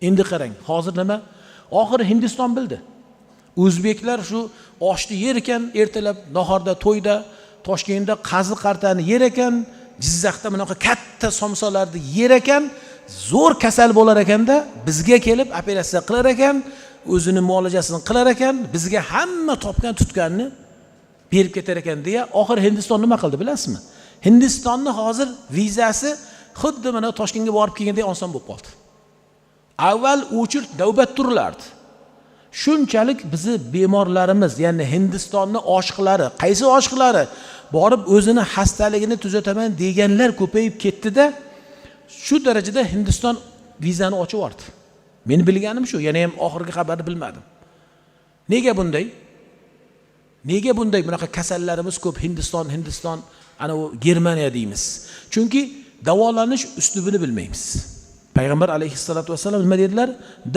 Endi qarang, hozir nima? Oxiri Hindiston bildi. O'zbeklar shu oshni yer ekan, ertalab nahorda, to'yda, Toshkentda qazi qartani yer ekan, Jizzaxda bunaqa katta somsalarni yer ekan, zo'r kasal bo'lar ekanda, bizga kelib operatsiya qilar ekan, o'zini muolajasini qilar ekan, bizga hamma topgan tutganini berib ketar ekan deya, oxiri Hindiston nima qildi bilasizmi? Hindistonni hozir vizasi xuddi mana Toshkentga borib kelgandek oson bo'lib qoldi. Avval o'chir navbat turilardi. Shunchalik bizni bemorlarimiz, ya'ni Hindistonni oshiqlari, qaysi oshiqlari borib o'zini xastaligini tuzataman deganlar ko'payib ketdi-da, shu darajada Hindiston vizani ochib yubordi. Men bilganim shu, yana ham oxirgi xabarni bilmadim. Nega bunday? Nega bunday bunaqa kasallarimiz ko'p? Hindiston, Hindiston, ana u Germaniya deymiz. Chunki davolanish uslubini bilmaymiz. Payg'ambar alayhissalotu vassalam nima dedilar?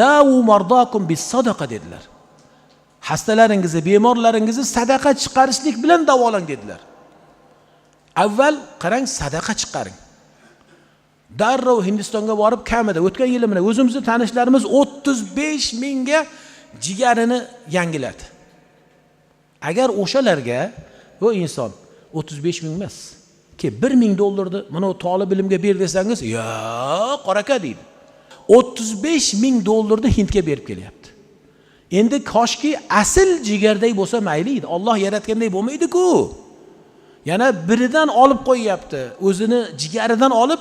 Davu mardakum bis sadaqa dedilar. Xastalaringizni, bemorlaringizni sadaqa chiqarishlik bilan davolang dedilar. Avval qarang, sadaqa chiqaring. Darrov Hindistonga borib kamida o'tgan yili mana o'zimizni tanishlarimiz 35 mingga jigarini yangiladi. Agar o'shalarga bu inson 35 ming emas, ki 1000 dollarni mana bu tolib ilmga ber desangiz, yo'q, qoraka deydi. 35 ming dollarni Hindga berib kelyapti. Endi koshki asl jigarday bo'lsa mayli edi. Alloh yaratganday bo'lmaydi-ku. Yana biridan olib qo'yyapti. O'zini jigaridan olib,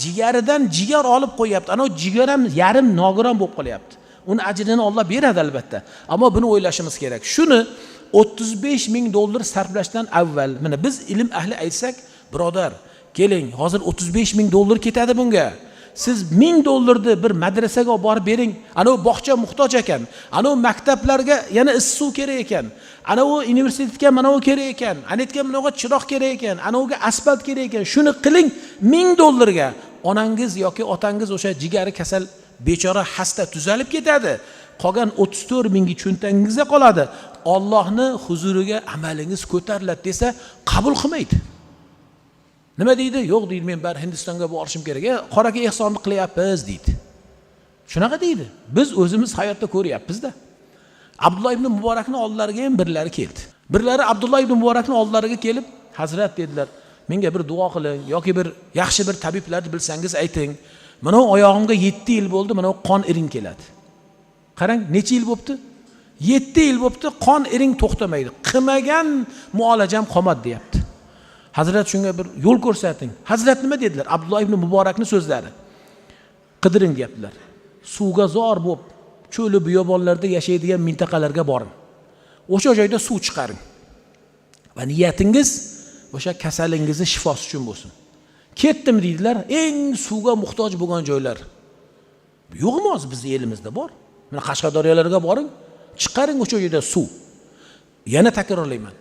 jigaridan jigar olib qo'yyapti. Ana jigar ham yarim nogiron bo'lib qolyapti. Uni ajrini Alloh beradi albatta. Ammo buni o'ylashimiz kerak. Shuni 35 ming dollar sarflashdan avval mana biz ilm ahli aytsak, birodar, keling, hozir 35 ming dollar ketadi bunga. Siz 1000 dollarni bir madrasaga olib borib bering. Ana u bog'cha muhtoj ekan. Ana u maktablarga yana issiq suv kerak ekan. Ana u universitetga mana u kerak ekan. Ana yerga bunaqa chiroq kerak ekan. Ana uga asfalt kerak ekan. Shuni qiling 1000 dollarga. Onangiz yoki otangiz o'sha jigari kasal bechora xasta tuzalib ketadi. Qolgan 34 mingi cho'ntagingizda qoladi. Allohni huzuriga amalingiz ko'tariladi desa, qabul qilmaydi. Nima deydi? Yo'q deydi, men bari Hindistonga borishim kerak. Qoraka ehsonni qilyapmiz deydi. Shunaqa deydi. Biz o'zimiz hayotda ko'ryapmiz-da. Abdulloh ibn Muborakning oldilariga ham birlari keldi. Birlari Abdulloh ibn Muborakning oldilariga kelib, "Hazrat" dedilar, "menga bir duo qiling yoki bir yaxshi bir tabiblarni bilsangiz ayting. Mana oyog'imga 7 yil bo'ldi, mana qon iring keladi." Qarang, necha yil bo'pti? 7 yil bo'pti, qon iring to'xtamaydi. Qilmagan muolajam qolmadi deyapti. Hazrat shunga bir yo'l ko'rsating. Hazrat nima dedilar? Abdulloh ibn Muborakning so'zlari. Qidiring deyaptilar. Suvga zor bo'lib, cho'li biyobonlarda yashaydigan mintaqalarga boring. O'sha joyda suv chiqaring. Va niyatingiz o'sha kasalingizni shifosi uchun bo'lsin. Ketdim deydilar, eng suvga muhtoj bo'lgan joylar. Yo'qmi hozir bizning elimizda bor. Mana Qashqadaryolarga boring, chiqaring o'sha yerda suv. Yana takrorlayman.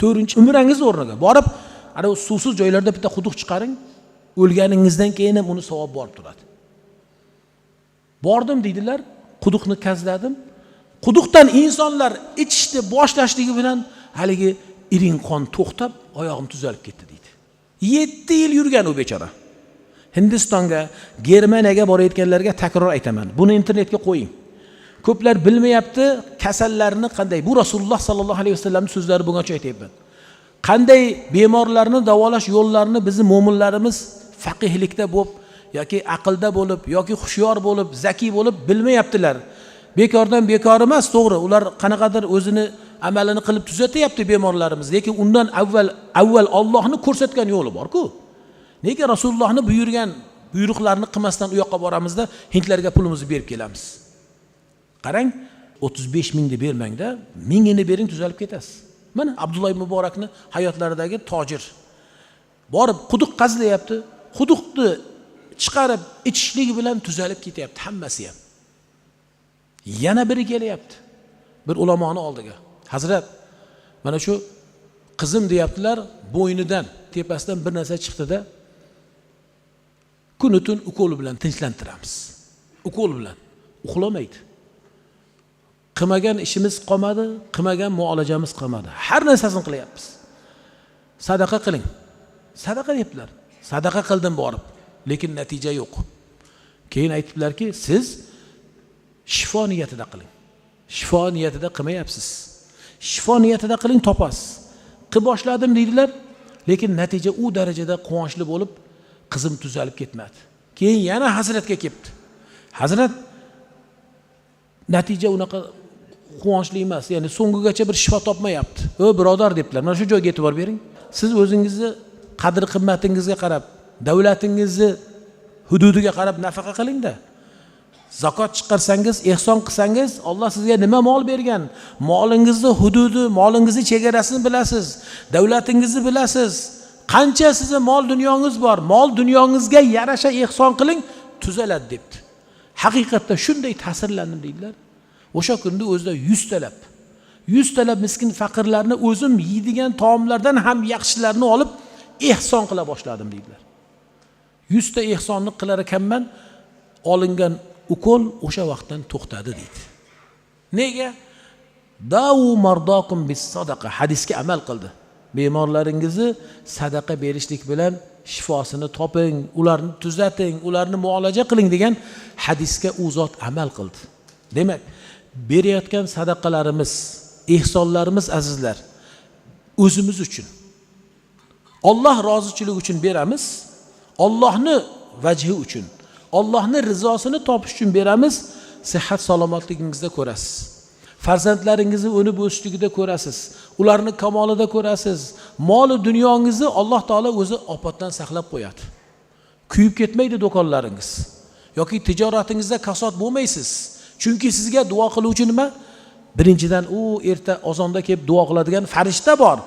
4-chi umrangiz o'rniga borib, ana u suvsiz joylarda bitta quduq chiqaring, o'lganingizdan keyin ham uni savob borib turadi. Bordim deydilar, quduqni kazladim. Quduqdan insonlar ichishni boshlashligi bilan haligi iring qon to'xtab, oyog'im tuzalib ketdi deydi. 7 yil yurgan u bechora. Hindistonga, Germaniyaga borayotganlarga takror aytaman. Buni internetga qo'ying. Ko'plar bilmayapti kasallarni qanday. Bu Rasululloh sallallohu alayhi vasallamning so'zlari bo'lgancha aytyapman. Qanday bemorlarni davolash yo'llarini bizni mo'minlarimiz faqihlikda bo'lib yoki aqlda bo'lib yoki hushyor bo'lib, zaki bo'lib bilmayaptilar. Bekordan bekor emas, to'g'ri. Ular qanaqadir o'zini amalini qilib tuzatyapti bemorlarimiz, lekin undan avval Allohni ko'rsatgan yo'li bor-ku. Nega Rasulullohni buyurgan buyruqlarni qilmasdan u yoqqa boramizda hindlarga pulimizni berib kelamiz? Qarang, 35 mingni bermangda, mingini bering, tuzalib ketasiz. Mana Abdulloh ibn Muborakni hayotlaridagi tojir borib quduq qazlayapti, quduqni chiqarib ichishligi bilan tuzalib ketyapti hammasi ham. Yana biri kelyapti bir ulamoni oldiga. Hazrat, mana shu qizim deyaptilar, bo'ynidan tepasidan bir narsa chiqdida, kunu tun ukol bilan tinchlantiramiz. Ukol bilan uxlamaydi. Qilmagan ishimiz qolmadi, qilmagan muolajamiz qolmadi. Har narsasini qilyapmiz. Sadaqa qiling. Sadaqa debdilar. Sadaqa qildim borib, lekin natija yo'q. Keyin aytibdilarki, siz Shifo niyatida qiling. Shifo niyatida qilmayapsiz. Shifo niyatida qiling, topasiz. Qilib boshladim deydilar, lekin natija u darajada quvonchli bo'lib, qizim tuzalib ketmadi. Keyin yana hazratga kelibdi. Hazrat, natija unaqa quvonchli emas, ya'ni so'nggigacha bir shifo topmayapti. "O birodar", debdilar, mana shu joyga e'tibor bering. Siz o'zingizni qadr qimmatingizga qarab, davlatingizni hududiga qarab nafaqa qilingda. Zakot chiqarsangiz, ehson qilsangiz, Alloh sizga nima mol bergan? Molingizni hududi, molingizni chegarasini bilasiz, davlatingizni bilasiz. Qancha sizni mol dunyongiz bor, mol dunyongizga yarasha ehson qiling, tuzaladi debdi. Haqiqatda shunday ta'sirlandim deydilar. O'sha kunda o'zida 100 talab miskin faqirlarni o'zim yeydigan taomlardan ham yaxshilarini olib ehson qila boshladim deydilar. 100 ta ehsonni qilar ekanman, olingan ukol o'sha vaqtdan to'xtadi deydi. Nega? Davu mardokum bis sadaqa hadisga amal qildi. Bemorlaringizni sadaqa berishlik bilan shifosini toping, ularni tuzating, ularni muolaja qiling degan hadisga u zot amal qildi. Demak, berayotgan sadaqalarimiz, ehsonlarimiz azizlar, o'zimiz uchun, Alloh rozichiligi uchun beramiz, Allohni vajhi uchun, Allohni rizosini topish uchun beramiz. Sihat salomatligingizda ko'rasiz. Farzandlaringizni o'nib o'sishligida ko'rasiz, ularni kamolida ko'rasiz. Mol dunyongizni Alloh taolo o'zi ofatdan saqlab qo'yadi. Kuyib ketmaydi do'konlaringiz yoki tijoratingizda kasod bo'lmaysiz. Chunki sizga duo qiluvchi nima? Birinchidan u erta ozonda kelib duo qiladigan farishta bor.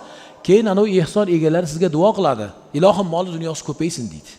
Keyin ana u ehson egalari sizga duo qiladi. Ilohim, mol dunyosi ko'paysin deydi.